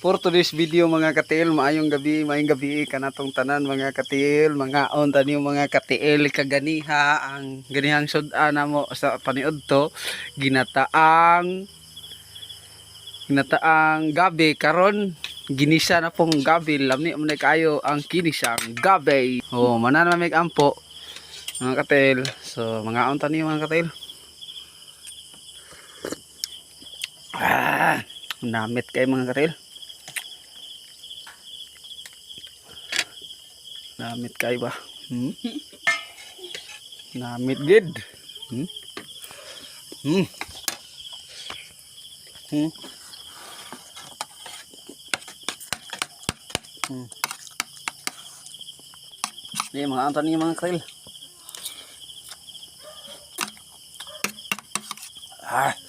For today's video, mga katiil, maayong gabi kanatong tanan, mga katiil, mga on taniyo, mga katiil, kaganiha ang ganihang sud-an namo sa paniudto, ginataang ginataang gabi karon, ginisa na pong gabi, lami man na kaayo ang kinisang gabi. Oh, manan man mig ampo, mga katiil. So mga on taniyo, mga katiil. Ah, namit kay, mga katiil. Namit kay ba? Namit gid. Di mga anton ni, mga krill. Ah.